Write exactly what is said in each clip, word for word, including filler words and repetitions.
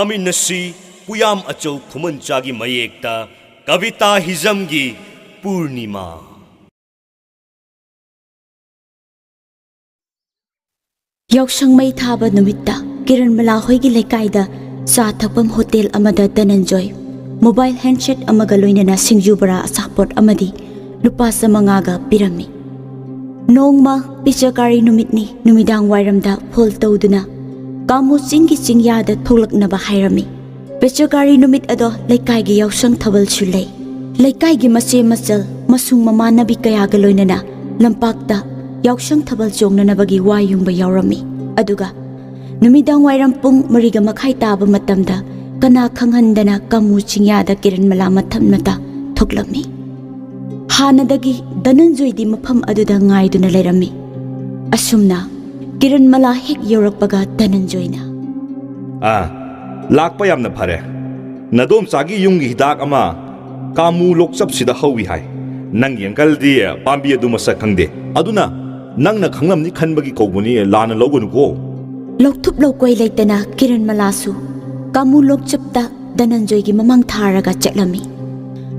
ꯇꯥꯃꯤꯟꯅꯁꯤ ꯄꯨꯌꯥꯝ ꯑꯆꯧ ꯈꯨꯃꯟꯆꯥꯒꯤ ꯃꯌꯦꯛꯇ ꯀꯕꯤꯇꯥ ꯍꯤꯖꯝꯒꯤ ꯄꯨꯔꯅꯤꯃꯥ꯫ ꯌꯥꯎꯁꯪ ꯃꯩ ꯊꯥꯕ ꯅꯨꯃꯤꯠꯇ ꯀꯤꯔꯟꯃꯂꯥ ꯍꯣꯏꯒꯤ ꯂꯩꯀꯥꯏꯗ ꯆꯥ ꯊꯛꯐꯝ ꯍꯣꯇꯦꯜ ꯑꯃꯗ ꯙꯅꯟꯖꯣꯏ ꯃꯣꯕꯥꯏꯜ ꯍꯦꯟꯁꯦꯠ ꯑꯃꯒ ꯂꯣꯏꯅꯅ ꯁꯤꯡꯖꯨ ꯕꯣꯔꯥ ꯑꯆꯥꯄꯣꯠ ꯑꯃꯗꯤ ꯂꯨꯄꯥ ꯆꯥꯃꯉꯥꯒ ꯄꯤꯔꯝꯃꯤ꯫ ꯅꯣꯡꯃ ꯄꯦꯆꯀꯥꯔꯤ ꯅꯨꯃꯤꯠꯅꯤ, ꯅꯨꯃꯤꯗꯥꯡ ꯋꯥꯏꯔꯝꯗ ꯐꯣꯟ ꯇꯧꯗꯨꯅ ꯀꯥꯃꯨ ꯆꯤꯡꯒꯤ ꯆꯤꯡꯌꯥꯗ ꯊꯣꯛꯂꯛꯅꯕ ꯍꯥꯏꯔꯝꯃꯤ꯫ ꯄꯦꯆꯀꯥꯔꯤ ꯅꯨꯃꯤꯠ ꯑꯗꯣ ꯂꯩꯀꯥꯏꯒꯤ ꯌꯥꯎꯁꯪ ꯊꯥꯕꯜꯁꯨ ꯂꯩ꯫ ꯂꯩꯀꯥꯏꯒꯤ ꯃꯆꯦ ꯃꯆꯜ, ꯃꯁꯨꯡ ꯃꯃꯥꯟꯅꯕꯤ ꯀꯌꯥꯒ ꯂꯣꯏꯅꯅ ꯂꯝꯄꯥꯛꯇ ꯌꯥꯎꯁꯪ ꯊꯥꯕꯜ ꯆꯣꯡꯅꯅꯕꯒꯤ ꯋꯥ ꯌꯨꯡꯕ ꯌꯥꯎꯔꯝꯃꯤ꯫ ꯑꯗꯨꯒ ꯅꯨꯃꯤꯗꯥꯡ ꯋꯥꯏꯔꯝ ꯄꯨꯡ ꯃꯔꯤꯒ ꯃꯈꯥꯏ ꯇꯥꯕ ꯃꯇꯝꯗ ꯀꯅꯥ ꯈꯪꯍꯟꯗꯅ ꯀꯥꯃꯨ ꯆꯤꯡꯌꯥꯗ ꯀꯤꯔꯟꯃꯂꯥ ꯃꯊꯟ ꯃꯊꯥ ꯊꯣꯛꯂꯝꯃꯤ꯫ ꯍꯥꯟꯅꯗꯒꯤ ꯙꯅꯟꯖꯣꯏꯗꯤ ꯃꯐꯝ ꯑꯗꯨꯗ ꯉꯥꯏꯗꯨꯅ ꯂꯩꯔꯝꯃꯤ꯫ ꯑꯁꯨꯝꯅ ꯀꯤꯔꯟꯃꯂꯥ ꯍꯦꯛ ꯌꯧꯔꯛꯄꯒ ꯙꯅꯟꯖꯣꯏꯅ, "ꯑꯥ, ꯂꯥꯛꯄ ꯌꯥꯝꯅ ꯐꯔꯦ꯫ ꯅꯗꯣꯝꯆꯥꯒꯤ ꯌꯨꯝꯒꯤ ꯍꯤꯗꯥꯛ ꯑꯃ ꯀꯥꯃꯨ ꯂꯣꯛꯆꯞꯁꯤꯗ ꯍꯧꯏ ꯍꯥꯏ꯫ ꯅꯪꯒꯤ ꯑꯪꯀꯜꯗꯤ ꯄꯥꯝꯕꯤ ꯑꯗꯨ ꯃꯁꯛ ꯈꯪꯗꯦ꯫ ꯑꯗꯨꯅ ꯅꯪꯅ ꯈꯪꯂꯝꯅꯤ ꯈꯟꯕꯒꯤ ꯀꯧꯕꯅꯤ, ꯂꯥꯟꯅ ꯂꯧꯒꯅꯨꯀꯣ꯫" ꯂꯧꯊꯨꯞ ꯂꯧꯀꯣꯏ ꯂꯩꯇꯅ ꯀꯤꯔꯟꯃꯂꯥꯁꯨ ꯀꯥꯃꯨ ꯂꯣꯛꯆꯞꯇ ꯙꯅꯟꯖꯣꯏꯒꯤ ꯃꯃꯥꯡ ꯊꯥꯔꯒ ꯆꯠꯂꯝꯃꯤ꯫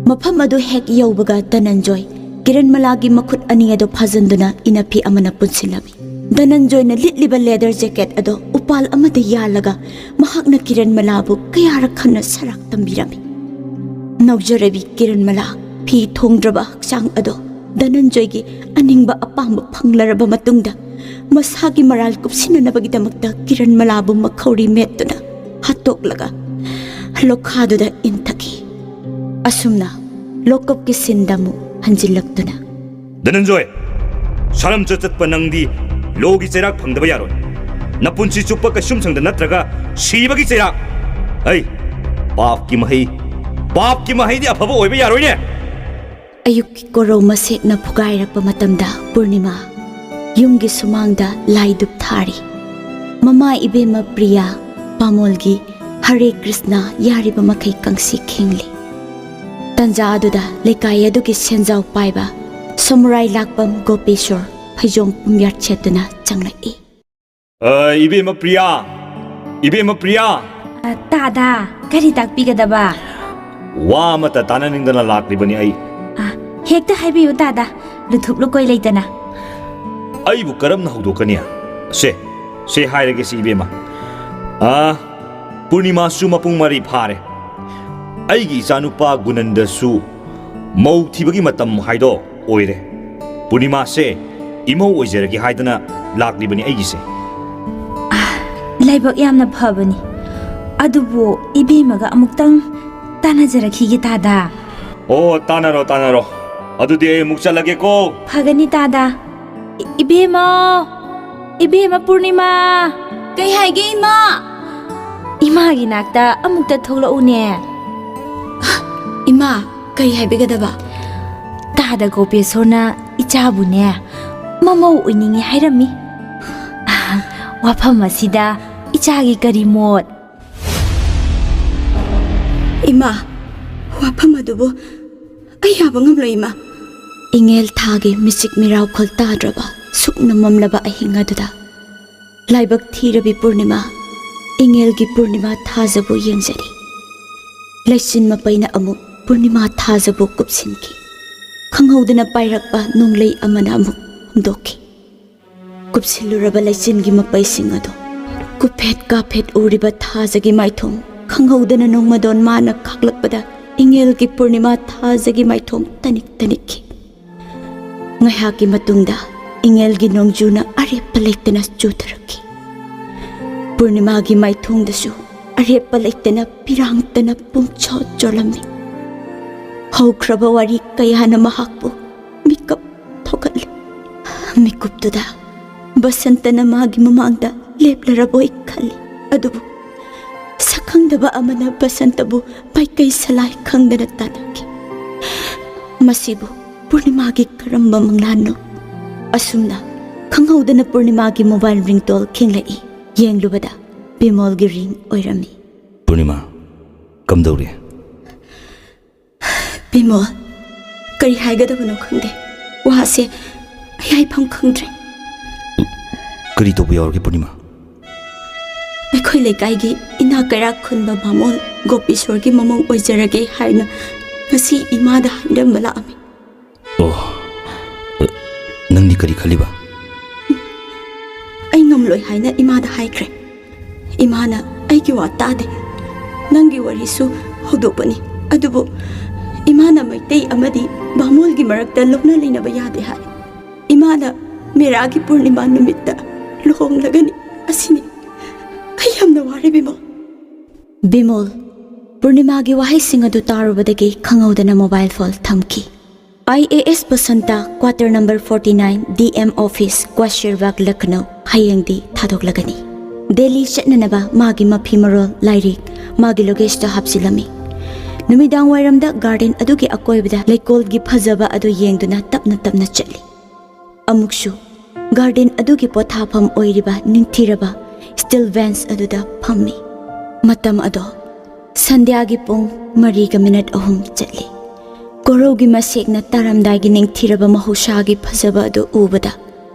ꯃꯐꯝ ꯑꯗꯨ ꯍꯦꯛ ꯌꯧꯕꯒ ꯙꯅꯟꯖꯣꯏ ꯀꯤꯔꯟꯃꯂꯥꯒꯤ ꯃꯈꯨꯠ ꯑꯅꯤ ꯑꯗꯨ ꯐꯥꯖꯟꯗꯨꯅ ꯏꯅꯐꯤ ꯑꯃꯅ ꯄꯨꯟꯁꯤꯜꯂꯝꯃꯤ꯫ ꯙꯅꯟꯖꯣꯏꯅ ꯂꯤꯠꯂꯤꯕ ꯂꯦꯗꯔ ꯖꯦꯀꯦꯠ ꯑꯗꯣ ꯎꯄꯥꯜ ꯑꯃꯗ ꯌꯥꯜꯂꯒ ꯃꯍꯥꯛꯅ ꯀꯤꯔꯟꯃꯂꯥꯕꯨ ꯀꯌꯥꯔꯛ ꯍꯟꯅ ꯁꯔꯥꯛ ꯇꯝꯕꯤꯔꯝꯃꯤ꯫ ꯅꯧꯖꯔꯕꯤ ꯀꯤꯔꯟꯃꯂꯥ ꯐꯤ ꯊꯣꯡꯗ꯭ꯔꯕ ꯍꯛꯆꯥꯡ ꯑꯗꯣ ꯙꯅꯟꯖꯣꯏꯒꯤ ꯑꯅꯤꯡꯕ ꯑꯄꯥꯝꯕ ꯐꯪꯂꯔꯕ ꯃꯇꯨꯡꯗ ꯃꯁꯥꯒꯤ ꯃꯔꯥꯜ ꯀꯨꯞꯁꯤꯟꯅꯅꯕꯒꯤꯗꯃꯛꯇ ꯀꯤꯔꯟꯃꯂꯥꯕꯨ ꯃꯈꯧꯔꯤ ꯃꯦꯠꯇꯨꯅ ꯍꯥꯠꯇꯣꯛꯂꯒ ꯂꯣꯈꯥꯗꯨꯗ ꯏꯟꯊꯈꯤ꯫ ꯑꯁꯨꯝꯅ ꯂꯣꯀꯞꯀꯤ ꯁꯤꯟꯗ ꯑꯃꯨꯛ ꯍꯟꯖꯤꯜꯂꯛꯇꯨꯅ, "ꯙꯅꯟꯖꯣꯏ, ꯁꯔꯝꯆꯠ ꯆꯠꯄ ꯅꯪꯗꯤ ꯂꯣꯒꯤ ꯆꯩꯔꯥꯛ ꯐꯪꯗꯕ ꯌꯥꯔꯣꯏ꯫ ꯅꯄꯨꯟꯁꯤ ꯆꯨꯞꯄ ꯀꯩꯁꯨꯝꯁꯪꯗ ꯅꯠꯇ꯭ꯔꯒ ꯁꯤꯕꯒꯤ ꯆꯩꯔꯥꯛ꯫ ꯑꯩ, ꯄꯥꯞꯀꯤ ꯃꯍꯩ, ꯄꯥꯞꯀꯤ ꯃꯍꯩꯗꯤ ꯑꯐꯕ ꯑꯣꯏꯕ ꯌꯥꯔꯣꯏꯅꯦ꯫" ꯑꯌꯨꯛꯀꯤ ꯀꯣꯔꯧ ꯃꯁꯦꯛꯅ ꯐꯨꯒꯥꯏꯔꯛꯄ ꯃꯇꯝꯗ ꯄꯨꯔꯅꯤꯃꯥ ꯌꯨꯝꯒꯤ ꯁꯨꯃꯥꯡꯗ ꯂꯥꯏ ꯙꯨꯞ ꯊꯥꯔꯤ꯫ ꯃꯃꯥ ꯏꯕꯦꯝꯃ ꯄ꯭ꯔꯤꯌꯥ ꯄꯥꯃꯣꯜꯒꯤ ꯍꯔꯦ ꯀ꯭ꯔꯤꯁꯅ ꯌꯥꯔꯤꯕ ꯃꯈꯩ ꯀꯪꯁꯤ ꯈꯤꯡꯂꯤ꯫ ꯇꯟꯖꯥ ꯑꯗꯨꯗ ꯂꯩꯀꯥꯏ ꯑꯗꯨꯒꯤ ꯁꯦꯟꯖꯥꯎ ꯄꯥꯏꯕ ꯁꯃꯨꯔꯥꯏ ꯂꯥꯛꯄꯝ ꯒꯣꯄꯦꯁꯣꯔ ꯐꯩꯖꯣꯝ ꯄꯨꯝꯌꯥꯠ ꯁꯦꯠꯇꯨꯅ ꯆꯪꯂꯛꯏ꯫ "ꯑ, ꯏꯕꯦꯝꯃ ꯄ꯭ꯔꯤꯌꯥ! ꯏꯕꯦꯝꯃ ꯄ꯭ꯔꯤꯌꯥ!" ꯑ, ꯇꯥꯗꯥ, ꯀꯔꯤ ꯇꯥꯛꯄꯤꯒꯗꯕ? ꯋꯥ ꯑꯃꯠꯇ ꯇꯥꯟꯅꯅꯤꯡꯗꯅ ꯂꯥꯛꯂꯤꯕꯅꯤ ꯑꯩ꯫ ꯑ, ꯍꯦꯛꯇ ꯍꯥꯏꯕꯤꯌꯨ ꯇꯥꯗꯥ, ꯂꯨꯊꯨꯞ ꯂꯨꯀꯣꯏ ꯂꯩꯇꯅ꯫ ꯑꯩꯕꯨ ꯀꯔꯝꯅ ꯍꯧꯗꯣꯛꯀꯅꯤ? ꯁꯦ, ꯁꯦ ꯍꯥꯏꯔꯒꯦ ꯁꯤ ꯏꯕꯦꯝꯃ꯫ ꯑ, ꯄꯨꯔꯅꯤꯃꯥꯁꯨ ꯃꯄꯨꯡ ꯃꯔꯩ ꯐꯥꯔꯦ꯫ ꯑꯩꯒꯤ ꯏꯆꯥꯅꯨꯄꯥ ꯒꯨꯅꯟꯗꯁꯨ ꯃꯧ ꯊꯤꯕꯒꯤ ꯃꯇꯝ ꯍꯥꯏꯗꯣ ꯑꯣꯏꯔꯦ꯫ ꯄꯨꯔꯅꯤꯃꯥꯁꯦ ꯏꯃꯧ ꯑꯣꯏꯖꯔꯒꯦ ꯍꯥꯏꯗꯅ ꯂꯥꯛꯂꯤꯕꯅꯤ ꯑꯩꯒꯤꯁꯦ꯫ ꯑ, ꯂꯥꯏꯕꯛ ꯌꯥꯝꯅ ꯐꯕꯅꯤ꯫ ꯑꯗꯨꯕꯨ ꯏꯕꯦꯝꯃꯒ ꯑꯃꯨꯛꯇꯪ ꯇꯥꯟꯅꯖꯔꯛꯈꯤꯒꯦ ꯇꯥꯗꯥ꯫ ꯑꯣ, ꯇꯥꯟꯅꯔꯣ, ꯇꯥꯟꯅꯔꯣ꯫ ꯑꯗꯨꯗꯤ ꯑꯩ ꯑꯃꯨꯛ ꯆꯠꯂꯒꯦꯀꯣ꯫ ꯐꯒꯅꯤ ꯇꯥꯗꯥ꯫ ꯏ-, ꯏꯕꯦꯝꯃ! ꯏꯕꯦꯝꯃ ꯄꯨꯔꯅꯤꯃꯥ! ꯀꯩ ꯍꯥꯏꯒꯦ, ꯏꯃꯥ? ꯏꯃꯥꯒꯤ ꯅꯥꯛꯇ ꯑꯃꯨꯛꯇ ꯊꯣꯛꯂꯛꯎꯅꯦ꯫ ꯏꯃꯥ, ꯀꯔꯤ ꯍꯥꯏꯕꯤꯒꯗꯕ? ꯇꯥꯗ ꯒꯣꯄꯦꯁꯣꯔꯅ ꯏꯆꯥꯕꯨꯅꯦ, ꯃꯃꯧ ꯑꯣꯏꯅꯤꯡꯉꯤ ꯍꯥꯏꯔꯝꯃꯤ꯫ ꯋꯥꯐꯝ ꯑꯁꯤꯗ ꯏꯆꯥꯒꯤ ꯀꯔꯤ ꯃꯣꯠ? ꯏꯃꯥ, ꯋꯥꯐꯝ ꯑꯗꯨꯕꯨ ꯑꯩ ꯌꯥꯕ ꯉꯝꯂꯣꯏ, ꯏꯃꯥ꯫ ꯏꯉꯦꯜ ꯊꯥꯒꯤ ꯃꯤꯆꯤꯛ ꯃꯤꯔꯥꯎꯈꯣꯜ ꯇꯥꯗ꯭ꯔꯕ, ꯁꯨꯛꯅ ꯃꯝꯂꯕ ꯑꯍꯤꯡ ꯑꯗꯨꯗ ꯂꯥꯏꯕꯛ ꯊꯤꯔꯕꯤ ꯄꯨꯔꯅꯤꯃꯥ, ꯏꯉꯦꯜꯒꯤ ꯄꯨꯔꯅꯤꯃꯥ ꯊꯥꯖꯕꯨ ꯌꯦꯡꯖꯔꯤ꯫ ꯂꯩꯆꯤꯟ ꯃꯄꯩꯅ ꯑꯃꯨꯛ ꯄꯨꯔꯅꯤꯃꯥ ꯊꯥꯖꯕꯨ ꯀꯨꯞꯁꯤꯟꯈꯤ꯫ ꯈꯪꯍꯧꯗꯅ ꯄꯥꯏꯔꯛꯄ ꯅꯣꯡꯂꯩ ꯑꯃꯅ ꯑꯃꯨꯛ ꯍꯨꯝꯗꯣꯛꯈꯤ꯫ ꯀꯨꯞꯁꯤꯜꯂꯨꯔꯕ ꯂꯩꯆꯤꯟꯒꯤ ꯃꯄꯩꯁꯤꯡ ꯑꯗꯨ ꯀꯨꯞꯐꯦꯠ ꯀꯥꯐꯦꯠ ꯎꯔꯤꯕ ꯊꯥꯖꯒꯤ ꯃꯥꯏꯊꯣꯡ ꯈꯪꯍꯧꯗꯅ ꯅꯣꯡꯃꯗꯣꯟ ꯃꯥꯅ ꯈꯥꯛꯂꯛꯄꯗ ꯏꯉꯦꯜꯒꯤ ꯄꯨꯔꯅꯤꯃꯥ ꯊꯥꯖꯒꯤ ꯃꯥꯏꯊꯣꯡ ꯇꯅꯤꯛ ꯇꯅꯤꯛꯈꯤ꯫ ꯉꯥꯏꯍꯥꯛꯀꯤ ꯃꯇꯨꯡꯗ ꯏꯉꯦꯜꯒꯤ ꯅꯣꯡꯖꯨꯅ ꯑꯔꯦꯞꯄ ꯂꯩꯇꯅ ꯆꯨꯊꯔꯛꯈꯤ꯫ ꯄꯨꯔꯅꯤꯃꯥꯒꯤ ꯃꯥꯏꯊꯣꯡꯗꯁꯨ ꯑꯔꯦꯞꯄ ꯂꯩꯇꯅ ꯄꯤꯔꯥꯡꯇꯅ ꯄꯨꯡꯆꯣꯠ ꯆꯣꯠꯂꯝꯃꯤ꯫ ꯍꯧꯈ꯭ꯔꯕ ꯋꯥꯔꯤ ꯀꯌꯥꯅ ꯃꯍꯥꯛꯄꯨ ꯃꯤꯀꯞ ꯊꯣꯛꯍꯜꯂꯤ꯫ ꯃꯤꯀꯨꯞꯇꯨꯗ ꯕꯁꯟꯇꯅ ꯃꯥꯒꯤ ꯃꯃꯥꯡꯗ ꯂꯦꯞꯂꯔꯕꯣꯏ ꯈꯜꯂꯤ꯫ ꯑꯗꯨꯕꯨ ꯁꯛꯈꯪꯗꯕ ꯑꯃꯅ ꯕꯁꯟꯇꯕꯨ ꯃꯥꯏꯀꯩ ꯁꯂꯥꯏ ꯈꯪꯗꯅ ꯇꯥꯟꯅꯈꯤ꯫ ꯃꯁꯤꯕꯨ ꯄꯨꯔꯅꯤꯃꯥꯒꯤ ꯀꯔꯝꯕ ꯃꯪꯂꯥꯟꯅꯣ? ꯑꯁꯨꯝꯅ ꯈꯪꯍꯧꯗꯅ ꯄꯨꯔꯅꯤꯃꯥꯒꯤ ꯃꯣꯕꯥꯏꯜ ꯔꯤꯡꯇꯣꯜ ꯈꯤꯡꯂꯛꯏ꯫ ꯌꯦꯡꯂꯨꯕꯗ ꯕꯤꯃꯣꯜꯒꯤ ꯔꯤꯡ ꯑꯣꯏꯔꯝꯃꯤ꯫ ꯄꯨꯔꯅꯤꯃꯥ, ꯀꯝꯗꯧꯔꯤ? ꯕꯤꯃꯣꯜ, ꯀꯔꯤ ꯍꯥꯏꯒꯗꯕꯅꯣ ꯈꯪꯗꯦ꯫ ꯋꯥꯁꯦ ꯑꯩ ꯍꯥꯏꯐꯝ ꯈꯪꯗ꯭ꯔꯦ꯫ ꯀꯔꯤ ꯇꯧꯕ ꯌꯥꯎꯔꯒꯦ ꯄꯨꯔꯅꯤꯃꯥ? ꯑꯩꯈꯣꯏ ꯂꯩꯀꯥꯏꯒꯤ ꯀꯩꯔꯥꯛ ꯈꯨꯟꯕ ꯕꯥꯃꯣꯟ ꯒꯣꯄꯤꯁꯣꯔꯒꯤ ꯃꯃꯧ ꯑꯣꯏꯖꯔꯒꯦ ꯍꯥꯏꯅ ꯉꯁꯤ ꯏꯃꯥꯗ ꯍꯥꯏꯔꯝꯕ ꯂꯥꯛꯑꯝꯃꯤ꯫ ꯑꯣ, ꯅꯪꯗꯤ ꯀꯔꯤ ꯈꯜꯂꯤꯕ? ꯑꯩ ꯉꯝꯂꯣꯏ ꯍꯥꯏꯅ ꯏꯃꯥꯗ ꯍꯥꯏꯈ꯭ꯔꯦ꯫ ꯏꯃꯥꯅ ꯑꯩꯒꯤ ꯋꯥ ꯇꯥꯗꯦ꯫ ꯅꯪꯒꯤ ꯋꯥꯔꯤꯁꯨ ꯍꯧꯗꯣꯛꯄꯅꯤ, ꯑꯗꯨꯕꯨ ꯏꯃꯥꯅ ꯃꯩꯇꯩ ꯑꯃꯗꯤ ꯕꯥꯃꯣꯜꯒꯤ ꯃꯔꯛꯇ ꯂꯧꯅ ꯂꯩꯅꯕ ꯌꯥꯗꯦ ꯍꯥꯏ꯫ ꯏꯃꯥꯅ ꯃꯦꯔꯥꯒꯤ ꯄꯨꯔꯅꯤꯃꯥ ꯅꯨꯃꯤꯠꯇ ꯂꯨꯍꯣꯡꯂꯒꯅꯤ꯫ ꯑꯁꯤꯅꯤ꯫ ꯑꯩ ꯌꯥꯝꯅ ꯋꯥꯔꯦ, ꯕꯤꯃꯣꯜ꯫ ꯕꯤꯃꯣꯜ, ꯄꯨꯔꯅꯤꯃꯥꯒꯤ ꯋꯥꯍꯩꯁꯤꯡ ꯑꯗꯨ ꯇꯥꯔꯨꯕꯗꯒꯤ ꯈꯪꯍꯧꯗꯅ ꯃꯣꯕꯥꯏꯜ ꯐꯣꯟ ꯊꯝꯈꯤ꯫ I A S Basanta, quarter number forty nine, D M office, ꯀ꯭ꯋꯥꯁꯤꯔꯕꯥꯒ, Lucknow, ꯍꯌꯦꯡꯗꯤ ꯊꯥꯗꯣꯛꯂꯒꯅꯤ꯫ ꯗꯦꯜꯂꯤ ꯆꯠꯅꯅꯕ ꯃꯥꯒꯤ ꯃꯐꯤ ꯃꯔꯣꯜ, ꯂꯥꯏꯔꯤꯛ, ꯃꯥꯒꯤ ꯂꯒꯦꯖꯇ ꯍꯥꯞꯆꯤꯜꯂꯝꯃꯤ꯫ ꯅꯨꯃꯤꯗꯥꯡ ꯋꯥꯏꯔꯝꯗ ꯒꯥꯔꯗꯦꯟ ꯑꯗꯨꯒꯤ ꯑꯀꯣꯏꯕꯗ ꯂꯩꯀꯣꯜꯒꯤ ꯐꯖꯕ ꯑꯗꯨ ꯌꯦꯡꯗꯨꯅ ꯇꯞꯅ ꯇꯞꯅ ꯆꯠꯂꯤ꯫ ꯑꯃꯨꯛꯁꯨ ꯒꯥꯔꯗꯦꯟ ꯑꯗꯨꯒꯤ ꯄꯣꯊꯥꯐꯝ ꯑꯣꯏꯔꯤꯕ ꯅꯤꯡꯊꯤꯔꯕ ꯁ꯭ꯇꯤꯜ ꯕꯦꯟꯆ ꯑꯗꯨꯗ ꯐꯝꯃꯤ꯫ ꯃꯇꯝ ꯑꯗꯣ ꯁꯟꯙ꯭ꯌꯥꯒꯤ ꯄꯨꯡ ꯃꯔꯤꯒ ꯃꯤꯅꯠ ꯑꯍꯨꯝ ꯆꯠꯂꯤ꯫ ꯀꯣꯔꯧꯒꯤ ꯃꯁꯦꯛꯅ ꯇꯥꯔꯝꯗꯥꯏꯒꯤ ꯅꯤꯡꯊꯤꯔꯕ ꯃꯍꯧꯁꯥꯒꯤ ꯐꯖꯕ ꯑꯗꯨ ꯎꯕꯗ,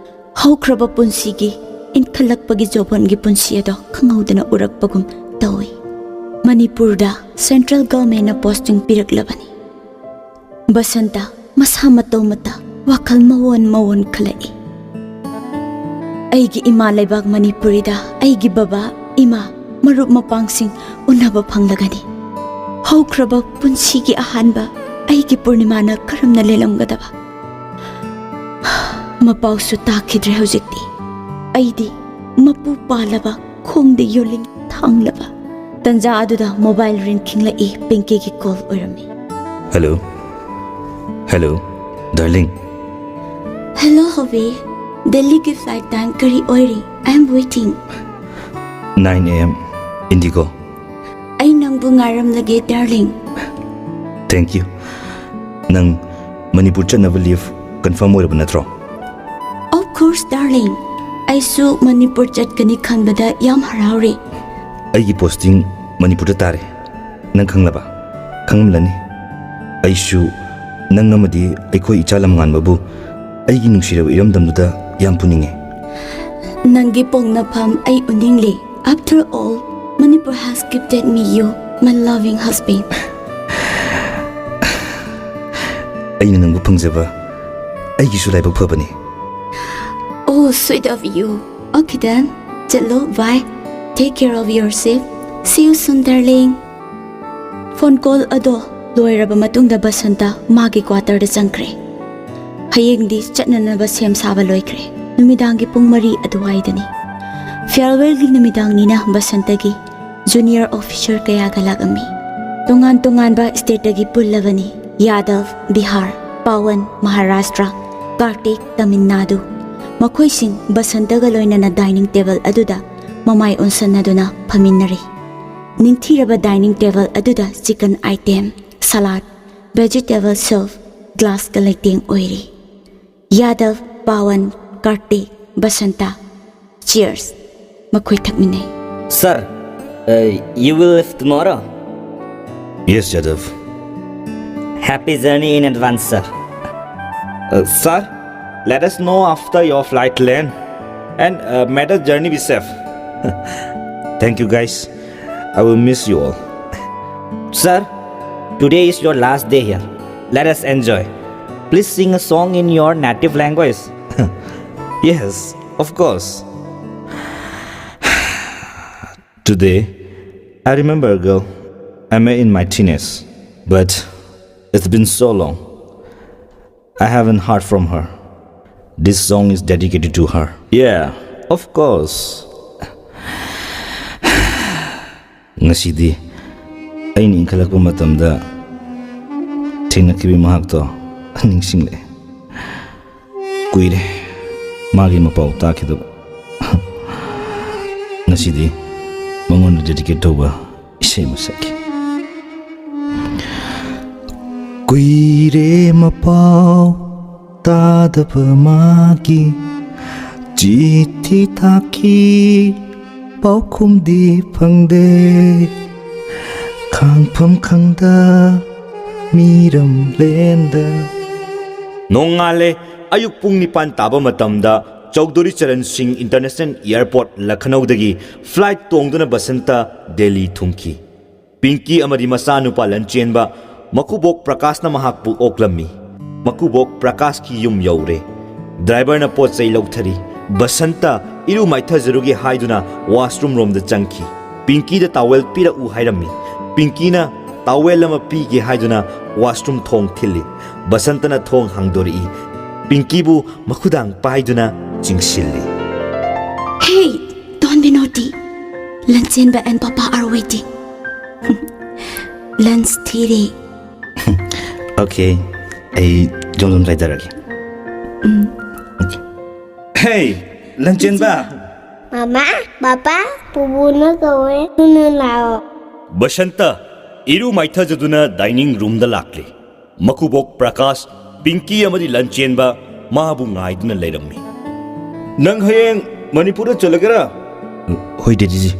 ꯍꯧꯈ꯭ꯔꯕ ꯄꯨꯟꯁꯤꯒꯤ ꯏꯟꯈꯠꯂꯛꯄꯒꯤ ꯖꯣꯕꯣꯟꯒꯤ ꯄꯨꯟꯁꯤ ꯑꯗꯣ ꯈꯪꯍꯧꯗꯅ ꯎꯔꯛꯄꯒꯨꯝ ꯇꯧꯏ꯫ ꯃꯅꯤꯄꯨꯔꯗ ꯁꯦꯟꯇ꯭ꯔꯦꯜ ꯒꯚꯔꯟꯃꯦꯟꯠꯅ ꯄꯣꯁꯇꯤꯡ ꯄꯤꯔꯛꯂꯕꯅꯤ꯫ ꯕꯁꯟꯇ ꯃꯁꯥ ꯃꯇꯧ ꯃꯇꯥ, ꯋꯥꯈꯜ ꯃꯑꯣꯟ ꯃꯑꯣꯟ ꯈꯜꯂꯛꯏ꯫ ꯑꯩꯒꯤ ꯏꯃꯥ ꯂꯩꯕꯥꯛ ꯃꯅꯤꯄꯨꯔꯤꯗ ꯑꯩꯒꯤ ꯕꯕꯥ, ꯏꯃꯥ, ꯃꯔꯨꯞ ꯃꯄꯥꯡꯁꯤꯡ ꯎꯅꯕ ꯐꯪꯂꯒꯅꯤ꯫ ꯍꯧꯈ꯭ꯔꯕ ꯄꯨꯟꯁꯤꯒꯤ ꯑꯍꯥꯟꯕ ꯑꯩꯒꯤ ꯄꯨꯔꯅꯤꯃꯥꯅ ꯀꯔꯝꯅ ꯂꯦꯜꯂꯝꯒꯗꯕ? ꯃꯄꯥꯎꯁꯨ ꯇꯥꯈꯤꯗ꯭ꯔꯦ ꯍꯧꯖꯤꯛꯇꯤ꯫ ꯑꯩꯗꯤ ꯃꯄꯨ ꯄꯥꯜꯂꯕ, ꯈꯣꯡꯗ ꯌꯣꯜꯂꯤꯡ ꯊꯥꯡꯂꯕ꯫ ꯇꯟꯖꯥ ꯑꯗꯨꯗ ꯃꯣꯕꯥꯏꯜ ꯔꯤꯡ ꯈꯤꯡꯂꯛꯏ꯫ ꯄꯤꯡꯀꯤꯒꯤ ꯀꯣꯜ ꯑꯣꯏꯔꯝꯃꯤ꯫ Hello. Hello, darling. Hello, hobby. ꯗꯦꯜꯂꯤꯒꯤ ꯐ꯭ꯂꯥꯏꯠ ꯇꯥꯏꯝ ꯀꯔꯤ ꯑꯣꯏꯔꯤ? I am waiting. Nine A M Indigo. ꯑꯩ ꯅꯪꯕꯨ ꯉꯥꯏꯔꯝꯂꯒꯦ, ꯗꯥꯔꯂꯤꯡ꯫ Thank you. ꯅꯪ ꯃꯅꯤꯄꯨꯔ ꯆꯠꯅꯕ ꯂꯤꯐ ꯀꯟꯐꯥꯔꯝ ꯑꯣꯏꯔꯕ ꯅꯠꯇ꯭ꯔꯣ? Of course, darling. ꯑꯩꯁꯨ ꯃꯅꯤꯄꯨꯔ ꯆꯠꯀꯅꯤ ꯈꯟꯕꯗ ꯌꯥꯝ ꯍꯔꯥꯎꯔꯦ꯫ ꯑꯩꯒꯤ ꯄꯣꯁꯇꯤꯡ ꯃꯅꯤꯄꯨꯔꯗ ꯇꯥꯔꯦ꯫ ꯅꯪ ꯈꯪꯂꯕ? ꯈꯪꯂꯝꯂꯅꯤ꯫ ꯑꯩꯁꯨ ꯅꯪ ꯑꯃꯗꯤ ꯑꯩꯈꯣꯏ ꯏꯆꯥ ꯂꯝꯉꯥꯟꯕꯕꯨ ꯑꯩꯒꯤ ꯅꯨꯡꯁꯤꯔꯕ ꯏꯔꯝꯗꯝꯗꯨꯗ ꯌꯥꯝ ꯄꯨꯅꯤꯡꯉꯦ꯫ ꯅꯪꯒꯤ ꯄꯣꯛꯅꯐꯝ ꯑꯩ ꯎꯅꯤꯡꯂꯦ꯫ After all, Manipur has gifted me you, my loving husband. ꯑꯩꯅ ꯅꯪꯕꯨ ꯐꯪꯖꯕ ꯑꯩꯒꯤꯁꯨ ꯂꯥꯏꯕꯛ ꯐꯕꯅꯤ꯫ Oh, sweet of you. Okay then, ꯆꯠꯂꯣ, bye. Take care of yourself. See you soon, darling. Phone call ꯑꯗꯣ ꯂꯣꯏꯔꯕ ꯃꯇꯨꯡꯗ ꯕꯁꯟꯇ ꯃꯥꯒꯤ ꯀ꯭ꯋꯥꯇꯔꯗ ꯆꯪꯈ꯭ꯔꯦ꯫ ꯍꯌꯦꯡꯗꯤ ꯆꯠꯅꯅꯕ ꯁꯦꯝ ꯁꯥꯕ ꯂꯣꯏꯈ꯭ꯔꯦ꯫ ꯅꯨꯃꯤꯗꯥꯡꯒꯤ ꯄꯨꯡ ꯃꯔꯤ ꯑꯗꯨꯋꯥꯏꯗꯅꯤ꯫ ꯐꯤꯌꯔꯋꯦꯜꯒꯤ ꯅꯨꯃꯤꯗꯥꯡꯅꯤꯅ ꯕꯁꯟꯇꯒꯤ ꯖꯨꯅꯤꯌꯔ ꯑꯣꯐꯤꯁꯔ ꯀꯌꯥꯒ ꯂꯥꯛꯂꯝꯃꯤ꯫ ꯇꯣꯉꯥꯟ ꯇꯣꯉꯥꯟꯕ ꯁ꯭ꯇꯦꯠꯇꯒꯤ ꯄꯨꯜꯂꯕꯅꯤ꯫ ꯌꯥꯗꯕ, ꯕꯤꯍꯥꯔ, ꯄꯥꯋꯟ, ꯃꯍꯥꯔꯥꯁꯇ꯭ꯔ, ꯀꯥꯔꯇꯤꯛ, ꯇꯥꯃꯤꯜ ꯅꯥꯗꯨ꯫ ꯃꯈꯣꯏꯁꯤꯡ ꯕꯁꯟꯇꯒ ꯂꯣꯏꯅꯅ ꯗꯥꯏꯅꯤꯡ ꯇꯦꯕꯜ ꯑꯗꯨꯗ ꯃꯃꯥꯏ ꯑꯣꯟꯁꯟꯅꯗꯨꯅ ꯐꯝꯃꯤꯟꯅꯔꯤ꯫ ꯅꯤꯡꯊꯤꯔꯕ ꯗꯥꯏꯅꯤꯡ ꯇꯦꯕꯜ ꯑꯗꯨꯗ chicken item, salad, vegetable soup, ꯒ꯭ꯂꯥꯁꯀ ꯂꯩꯇꯦꯡ ꯑꯣꯏꯔꯤ꯫ ꯌꯥꯗꯕ, ꯄꯥꯋꯟ, ꯀꯥꯔꯇꯤꯛ, ꯕꯁꯟꯇ꯫ ꯆꯤꯌꯔꯁ꯫ ꯃꯈꯣꯏ ꯊꯛꯃꯤꯟꯅꯩ꯫ Sir, uh, you will leave tomorrow? Yes, Yadav. Happy journey in advance, sir. Uh, sir, let us know after your flight land and, uh, may the journey be safe. Thank you, guys. I will miss you all. Sir, today is your last day here. Let us enjoy. Please sing a song in your native language. Yes, of course. Today, I remember a girl I met in my teenage, but it's been so long. I haven't heard from her. This song is dedicated to her. Yeah, of course. ꯉꯁꯤꯗꯤ ꯑꯩꯅ ꯏꯟꯈꯠꯂꯛꯄ ꯃꯇꯝꯗ ꯊꯦꯡꯅꯈꯤꯕ ꯃꯍꯥꯛꯇꯣ ꯅꯤꯡꯁꯤꯡꯂꯛꯑꯦ꯫ ꯀꯨꯏꯔꯦ ꯃꯥꯒꯤ ꯃꯄꯥꯎ ꯇꯥꯈꯤꯗꯕ꯫ ꯉꯁꯤꯗꯤ ꯃꯉꯣꯟꯗ dedicate ꯇꯧꯕ ꯏꯁꯩ ꯑꯃ ꯁꯛꯀꯦ꯫ ꯀꯨꯏꯔꯦ ꯃꯄꯥꯎ ꯇꯥꯗꯕ ꯃꯥꯒꯤ, ꯆꯤꯊꯤ ꯊꯥꯈꯤ ꯄꯥꯎꯈꯨꯝꯗꯤ ꯐꯪꯗꯦ, ꯈꯥꯡꯐꯝ ꯈꯪꯗ ꯃꯤꯔꯝ ꯂꯦꯟꯗ꯫ ꯅꯣꯡꯉꯥꯜꯂꯦ꯫ ꯑꯌꯨꯛ ꯄꯨꯡ ꯅꯤꯄꯥꯟ ꯇꯥꯕ ꯃꯇꯝꯗ ꯆꯧꯙꯨꯔꯤ ꯆꯔꯟ ꯁꯤꯡ ꯏꯟꯇꯔꯅꯦꯁꯅꯦꯜ ꯑꯦꯌꯔꯄꯣꯔꯠ ꯂꯈꯅꯧꯗꯒꯤ ꯐ꯭ꯂꯥꯏꯠ ꯇꯣꯡꯗꯨꯅ ꯕꯁꯟꯇ ꯗꯦꯜꯂꯤ ꯊꯨꯡꯈꯤ꯫ ꯄꯤꯡꯀꯤ ꯑꯃꯗꯤ ꯃꯆꯥꯅꯨꯄꯥ ꯂꯟꯆꯦꯟꯕ ꯃꯀꯨꯕꯣꯛ ꯄ꯭ꯔꯀꯥꯁꯅ ꯃꯍꯥꯛꯄꯨ ꯑꯣꯛꯂꯝꯃꯤ꯫ ꯃꯀꯨꯕꯣꯛ ꯄ꯭ꯔꯀꯥꯁꯀꯤ ꯌꯨꯝ ꯌꯧꯔꯦ꯫ ꯗ꯭ꯔꯥꯏꯚꯔꯅ ꯄꯣꯠ ꯆꯩ ꯂꯧꯊꯔꯤ꯫ ꯕꯁꯟꯇ ꯏꯔꯨ ꯃꯥꯏꯊꯖꯔꯨꯒꯦ ꯍꯥꯏꯗꯨꯅ ꯋꯥꯁꯔꯨꯝ ꯔꯣꯝꯗ ꯆꯪꯈꯤ꯫ ꯄꯤꯡꯀꯤꯗ ꯇꯥꯋꯦꯜ ꯄꯤꯔꯛꯎ ꯍꯥꯏꯔꯝꯃꯤ꯫ ꯄꯤꯡꯀꯤꯅ ꯇꯥꯋꯦꯜ ꯑꯃ ꯄꯤꯒꯦ ꯍꯥꯏꯗꯨꯅ ꯋꯥꯁꯔꯨꯝ ꯊꯣꯡ ꯊꯤꯜꯂꯤ꯫ ꯕꯁꯟꯇꯅ ꯊꯣꯡ ꯍꯥꯡꯗꯣꯔꯛꯏ꯫ ꯄꯤꯡꯀꯤꯕꯨ ꯃꯈꯨꯗꯥꯡ ꯄꯥꯏꯗꯨꯅ ꯆꯤꯡꯁꯤꯜꯂꯤ꯫ Hey, don't be naughty. Lanchemba and Papa are waiting. Lunch ꯊꯤꯔꯦ꯫ Okay, ꯑꯩ ꯖꯣꯝ ꯖꯣꯝ ꯆꯥꯏꯊꯔꯒꯦ꯫ Hey, ꯂꯟꯆꯦꯟꯕ꯫ ꯃꯃꯥ, ꯄꯄꯥ, ꯄꯨꯄꯨꯅ ꯀꯧꯋꯦ, ꯊꯨꯅ ꯂꯥꯛꯑꯣ꯫ ꯕꯁꯟꯇ ꯏꯔꯨ ꯃꯥꯏꯊꯖꯗꯨꯅ ꯗꯥꯏꯅꯤꯡ ꯔꯨꯝꯗ ꯂꯥꯛꯂꯦ꯫ ꯃꯀꯨꯕꯣꯛ ꯄ꯭ꯔꯀꯥꯁ, ꯄꯤꯡꯀꯤ ꯑꯃꯗꯤ ꯂꯟꯆꯦꯟꯕ ꯃꯥꯕꯨ ꯉꯥꯏꯗꯨꯅ ꯂꯩꯔꯝꯃꯤ꯫ ꯅꯪ ꯍꯌꯦꯡ ꯃꯅꯤꯄꯨꯔꯗ ꯆꯠꯂꯒꯦꯔꯥ? ꯍꯣꯏ ꯗꯦꯗꯤꯖꯤ꯫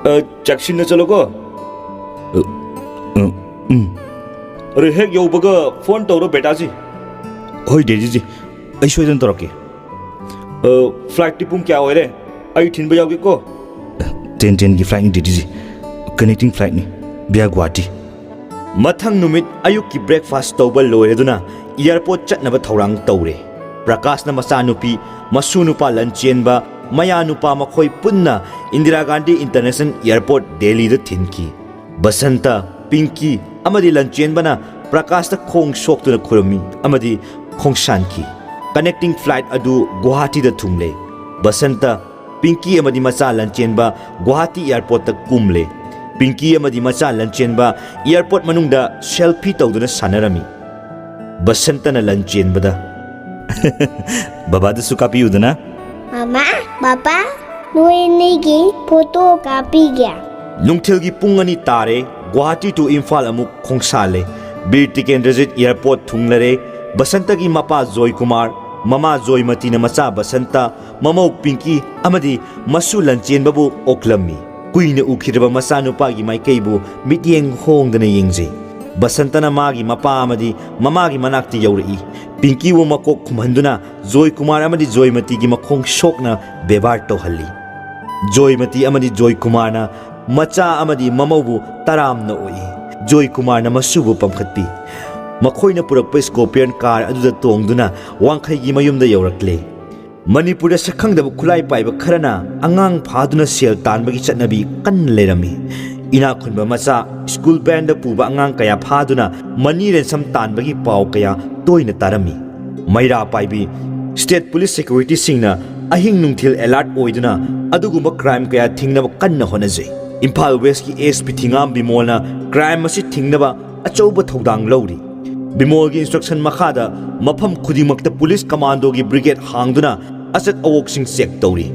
ꯑ, ꯆꯦꯛꯁꯤꯟꯅ ꯆꯠꯂꯣꯀꯣ꯫ ꯑ, ꯑ, ꯎꯝ꯫ ꯑꯗꯨ ꯍꯦꯛ ꯌꯧꯕꯒ ꯐꯣꯟ ꯇꯧꯔꯣ ꯕꯦꯇꯥꯖꯤ꯫ ꯍꯣꯏ ꯗꯦꯗꯤꯖꯤ, ꯑꯩ ꯁꯣꯏꯗꯅ ꯇꯧꯔꯛꯀꯦ꯫ ꯑ, ꯐ꯭ꯂꯥꯏꯠꯇꯤ ꯄꯨꯡ ꯀꯌꯥ ꯑꯣꯏꯔꯦ? ꯑꯩ ꯊꯤꯟꯕ ꯌꯥꯎꯒꯦꯀꯣ꯫ ꯇꯦꯟ ꯇꯦꯟꯒꯤ ꯐ꯭ꯂꯥꯏꯠꯅꯤ ꯗꯦꯗꯤꯖꯤ꯫ ꯀꯅꯦꯛꯇꯤꯡ ꯐ꯭ꯂꯥꯏꯠꯅꯤ, via ꯒꯨꯋꯥꯍꯥꯇꯤ꯫ ꯃꯊꯪ ꯅꯨꯃꯤꯠ ꯑꯌꯨꯛꯀꯤ ꯕ꯭ꯔꯦꯛꯐꯥꯁ ꯇꯧꯕ ꯂꯣꯏꯔꯗꯨꯅ ꯑꯦꯌꯔꯄꯣꯔꯠ ꯆꯠꯅꯕ ꯊꯧꯔꯥꯡ ꯇꯧꯔꯦ꯫ ꯄ꯭ꯔꯀꯥꯁꯅ ꯃꯆꯥꯅꯨꯄꯤ, ꯃꯁꯨ ꯅꯨꯄꯥ ꯂꯟꯆꯦꯟꯕ, ꯃꯌꯥ ꯅꯨꯄꯥ ꯃꯈꯣꯏ ꯄꯨꯟꯅ ꯏꯟꯗꯤꯔꯥ ꯒꯥꯟꯙꯤ ꯏꯟꯇꯔꯅꯦꯁꯅꯦꯜ ꯑꯦꯌꯔꯄꯣꯔꯠ ꯗꯦꯜꯂꯤꯗ ꯊꯤꯟꯈꯤ꯫ ꯕꯁꯟꯇ, ꯄꯤꯡꯀꯤ ꯑꯃꯗꯤ ꯂꯟꯆꯦꯟꯕꯅ ꯄ꯭ꯔꯀꯥꯁꯇ ꯈꯣꯡ ꯁꯣꯛꯇꯨꯅ ꯈꯨꯔꯨꯝꯃꯤ ꯑꯃꯗꯤ ꯈꯣꯡꯁꯥꯟꯈꯤ꯫ ꯀꯅꯦꯛꯇꯤꯡ ꯐ꯭ꯂꯥꯏꯠ ꯑꯗꯨ ꯒꯨꯋꯥꯍꯥꯇꯤꯗ ꯊꯨꯡꯂꯦ꯫ ꯕꯁꯟꯇ, ꯄꯤꯡꯀꯤ ꯑꯃꯗꯤ ꯃꯆꯥ ꯂꯟꯆꯦꯟꯕ ꯒꯨꯋꯥꯍꯥꯇꯤ ꯑꯦꯌꯔꯄꯣꯔꯠꯇ ꯀꯨꯝꯂꯦ꯫ ꯄꯤꯡꯀꯤ ꯑꯃꯗꯤ ꯃꯆꯥ ꯂꯟꯆꯦꯟꯕ ꯑꯦꯌꯔꯄꯣꯔꯠ ꯃꯅꯨꯡꯗ ꯁꯦꯜꯐꯤ ꯇꯧꯗꯨꯅ ꯁꯥꯟꯅꯔꯝꯃꯤ꯫ ꯕꯁꯟꯇꯅ ꯂꯟꯆꯦꯟꯕꯗ, "ꯕꯕꯥꯗꯁꯨ ꯀꯥꯞꯄꯤꯌꯨꯗꯅ꯫" ꯃꯃꯥ, ꯄꯄꯥ, ꯅꯣꯏ ꯑꯅꯤꯒꯤ ꯐꯣꯇꯣ ꯀꯥꯞꯄꯤꯒꯦ꯫ ꯅꯨꯡꯊꯤꯜꯒꯤ ꯄꯨꯡ ꯑꯅꯤ ꯇꯥꯔꯦ꯫ ꯒꯨꯋꯥꯍꯥꯇꯤ to ꯏꯝꯐꯥꯜ ꯑꯃꯨꯛ ꯈꯣꯡꯁꯥꯜꯂꯦ꯫ ꯕꯤꯔ ꯇꯤꯀꯦꯟꯗ꯭ꯔꯖꯤꯠ ꯑꯦꯌꯔꯄꯣꯔꯠ ꯊꯨꯡꯂꯔꯦ꯫ ꯕꯁꯟꯇꯒꯤ ꯃꯄꯥ ꯖꯣꯏ ꯀꯨꯃꯥꯔ, ꯃꯃꯥ ꯖꯣꯏꯃꯇꯤꯅ ꯃꯆꯥ ꯕꯁꯟꯇ, ꯃꯃꯧ ꯄꯤꯡꯀꯤ ꯑꯃꯗꯤ ꯃꯁꯨ ꯂꯟꯆꯦꯟꯕꯕꯨ ꯑꯣꯛꯂꯝꯃꯤ꯫ ꯀꯨꯏꯅ ꯎꯈꯤꯗ꯭ꯔꯕ ꯃꯆꯥꯅꯨꯄꯥꯒꯤ ꯃꯥꯏꯀꯩꯕꯨ ꯃꯤꯠꯌꯦꯡ ꯍꯣꯡꯗꯅ ꯌꯦꯡꯖꯩ꯫ ꯕꯁꯟꯇꯅ ꯃꯥꯒꯤ ꯃꯄꯥ ꯑꯃꯗꯤ ꯃꯃꯥꯒꯤ ꯃꯅꯥꯛꯇ ꯌꯧꯔꯛꯏ꯫ ꯄꯤꯡꯀꯤꯕꯨ ꯃꯀꯣꯛ ꯈꯨꯝꯍꯟꯗꯨꯅ ꯖꯣꯏ ꯀꯨꯃꯥꯔ ꯑꯃꯗꯤ ꯖꯣꯏꯃꯇꯤꯒꯤ ꯃꯈꯣꯡ ꯁꯣꯛꯅ ꯕꯦꯕꯥꯔ ꯇꯧꯍꯜꯂꯤ꯫ ꯖꯣꯏꯃꯇꯤ ꯑꯃꯗꯤ ꯖꯣꯏ ꯀꯨꯃꯥꯔꯅ ꯃꯆꯥ ꯑꯃꯗꯤ ꯃꯃꯧꯕꯨ ꯇꯔꯥꯝꯅ ꯑꯣꯛꯏ꯫ ꯖꯣꯏ ꯀꯨꯃꯥꯔꯅ ꯃꯁꯨꯕꯨ ꯄꯝꯈꯠꯄꯤ꯫ ꯃꯈꯣꯏꯅ ꯄꯨꯔꯛꯄ ꯁ꯭ꯀꯣꯔꯄꯤꯌꯟ ꯀꯥꯔ ꯑꯗꯨꯗ ꯇꯣꯡꯗꯨꯅ ꯋꯥꯡꯈꯩꯒꯤ ꯃꯌꯨꯝꯗ ꯌꯧꯔꯛꯂꯦ꯫ ꯃꯅꯤꯄꯨꯔꯗ ꯁꯛꯈꯪꯗꯕ ꯈꯨꯠꯂꯥꯏ ꯄꯥꯏꯕ ꯈꯔꯅ ꯑꯉꯥꯡ ꯐꯥꯗꯨꯅ ꯁꯦꯜ ꯇꯥꯟꯕꯒꯤ ꯆꯠꯅꯕꯤ ꯀꯟꯅ ꯂꯩꯔꯝꯃꯤ꯫ ꯏꯅꯥꯛ ꯈꯨꯟꯕ ꯃꯆꯥ ꯁ꯭ꯀꯨꯜ ꯚꯦꯟꯗ ꯄꯨꯕ ꯑꯉꯥꯡ ꯀꯌꯥ ꯐꯥꯗꯨꯅ ꯃꯅꯤ ꯔꯦꯟꯁꯝ ꯇꯥꯟꯕꯒꯤ ꯄꯥꯎ ꯀꯌꯥ ꯇꯣꯏꯅ ꯇꯥꯔꯝꯃꯤ꯫ ꯃꯩꯔꯥ ꯄꯥꯏꯕꯤ ꯁ꯭ꯇꯦꯠ ꯄꯨꯂꯤꯁ ꯁꯦꯀ꯭ꯌꯨꯔꯤꯇꯤꯁꯤꯡꯅ ꯑꯍꯤꯡ ꯅꯨꯡꯊꯤꯜ ꯑꯦꯂꯔꯠ ꯑꯣꯏꯗꯨꯅ ꯑꯗꯨꯒꯨꯝꯕ ꯀ꯭ꯔꯥꯏꯝ ꯀꯌꯥ ꯊꯤꯡꯅꯕ ꯀꯟꯅ ꯍꯣꯠꯅꯖꯩ꯫ ꯏꯝꯐꯥꯜ ꯋꯦꯁꯀꯤ ꯑꯦꯁ ꯄꯤ ꯊꯤꯉꯥꯝ ꯕꯤꯃꯣꯜꯅ ꯀ꯭ꯔꯥꯏꯝ ꯑꯁꯤ ꯊꯤꯡꯅꯕ ꯑꯆꯧꯕ ꯊꯧꯗꯥꯡ ꯂꯧꯔꯤ꯫ ꯕꯤꯃꯣꯜꯒꯤ ꯏꯟꯁꯇ꯭ꯔꯛꯁꯟ ꯃꯈꯥꯗ ꯃꯐꯝ ꯈꯨꯗꯤꯡꯃꯛꯇ ꯄꯨꯂꯤꯁ ꯀꯃꯥꯟꯗꯣꯒꯤ ꯕ꯭ꯔꯤꯒꯦꯗ ꯍꯥꯡꯗꯨꯅ ꯑꯆꯠ ꯑꯋꯣꯛꯁꯤꯡ ꯆꯦꯛ ꯇꯧꯔꯤ꯫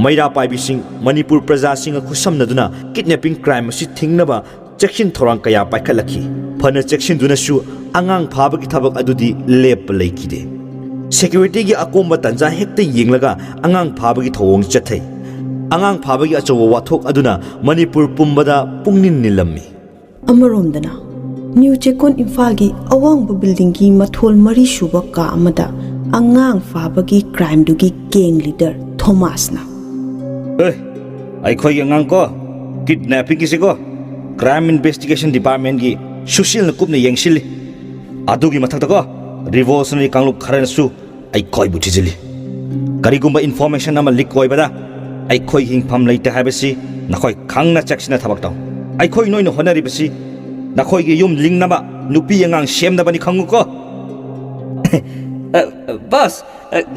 ꯃꯩꯔꯥ ꯄꯥꯏꯕꯤꯁꯤꯡ ꯃꯅꯤꯄꯨꯔ ꯄ꯭ꯔꯖꯥꯁꯤꯡꯒ ꯈꯨꯠꯁꯝꯅꯗꯨꯅ ꯀꯤꯗꯅꯦꯄꯤꯡ ꯀ꯭ꯔꯥꯏꯝ ꯑꯁꯤ ꯊꯤꯡꯅꯕ ꯆꯦꯛꯁꯤꯟ ꯊꯧꯔꯥꯡ ꯀꯌꯥ ꯄꯥꯏꯈꯠꯂꯛꯈꯤ꯫ ꯐꯅ ꯆꯦꯛꯁꯤꯟꯗꯨꯅꯁꯨ ꯑꯉꯥꯡ ꯐꯥꯕꯒꯤ ꯊꯕꯛ ꯑꯗꯨꯗꯤ ꯂꯦꯞꯄ ꯂꯩꯈꯤꯗꯦ꯫ ꯁꯦꯀ꯭ꯌꯨꯔꯤꯇꯤꯒꯤ ꯑꯀꯣꯝꯕ ꯇꯟꯖꯥ ꯍꯦꯛꯇ ꯌꯦꯡꯂꯒ ꯑꯉꯥꯡ ꯐꯥꯕꯒꯤ ꯊꯧꯑꯣꯡ ꯆꯠꯊꯩ꯫ ꯑꯉꯥꯡ ꯐꯥꯕꯒꯤ ꯑꯆꯧꯕ ꯋꯥꯊꯣꯛ ꯑꯗꯨꯅ ꯃꯅꯤꯄꯨꯔ ꯄꯨꯝꯕꯗ ꯄꯨꯡꯅꯤꯜ ꯅꯤꯜꯂꯝꯃꯤ꯫ ꯑꯃꯔꯣꯝꯗꯅ, ꯅ꯭ꯌꯨ ꯆꯦꯛꯀꯣꯟ ꯏꯝꯐꯥꯜꯒꯤ ꯑꯋꯥꯡꯕ ꯕꯤꯜꯗꯤꯡꯒꯤ ꯃꯊꯣꯜ ꯃꯔꯤ ꯁꯨꯕ ꯀꯥ ꯑꯃꯗ ꯑꯉꯥꯡ ꯐꯥꯕꯒꯤ ꯀ꯭ꯔꯥꯏꯝꯗꯨꯒꯤ ꯒꯦꯡ ꯂꯤꯗꯔ ꯊꯣꯃꯥꯁꯅ ꯑꯦ, ꯑꯩꯈꯣꯏꯒꯤ ꯑꯉꯥꯡ ꯀꯣ, ꯀꯤꯗꯅꯦꯄꯤꯡꯒꯤꯁꯤꯀꯣ, ꯀ꯭ꯔꯥꯏꯝ ꯏꯟꯚꯦꯁꯇꯤꯒꯦꯁꯟ ꯗꯤꯄꯥꯔꯠꯃꯦꯟꯒꯤ ꯁꯨꯁꯤꯜꯅ ꯀꯨꯞꯅ ꯌꯦꯡꯁꯤꯜꯂꯤ꯫ ꯑꯗꯨꯒꯤ ꯃꯊꯛꯇꯀꯣ, ꯔꯤꯚꯣꯂꯨꯁꯅꯔꯤ ꯀꯥꯡꯂꯨꯞ ꯈꯔꯅꯁꯨ ꯑꯩꯈꯣꯏꯕꯨ ꯊꯤꯖꯤꯜꯂꯤ꯫ ꯀꯔꯤꯒꯨꯝꯕ ꯏꯟꯐꯣꯔꯃꯦꯁꯟ ꯑꯃ ꯂꯤꯛ ꯑꯣꯏꯕꯗ ꯑꯩꯈꯣꯏꯒꯤ ꯍꯤꯡꯐꯝ ꯂꯩꯇꯦ ꯍꯥꯏꯕꯁꯤ ꯅꯈꯣꯏ ꯈꯪꯅ ꯆꯦꯛꯁꯤꯟꯅ ꯊꯕꯛ ꯇꯧ꯫ ꯑꯩꯈꯣꯏ ꯅꯣꯏꯅ ꯍꯣꯠꯅꯔꯤꯕꯁꯤ ꯅꯈꯣꯏꯒꯤ ꯌꯨꯝ ꯂꯤꯡꯅꯕ, ꯅꯨꯄꯤ ꯑꯉꯥꯡ ꯁꯦꯝꯅꯕꯅꯤ, ꯈꯪꯉꯨꯀꯣ꯫ ꯕꯣꯁ,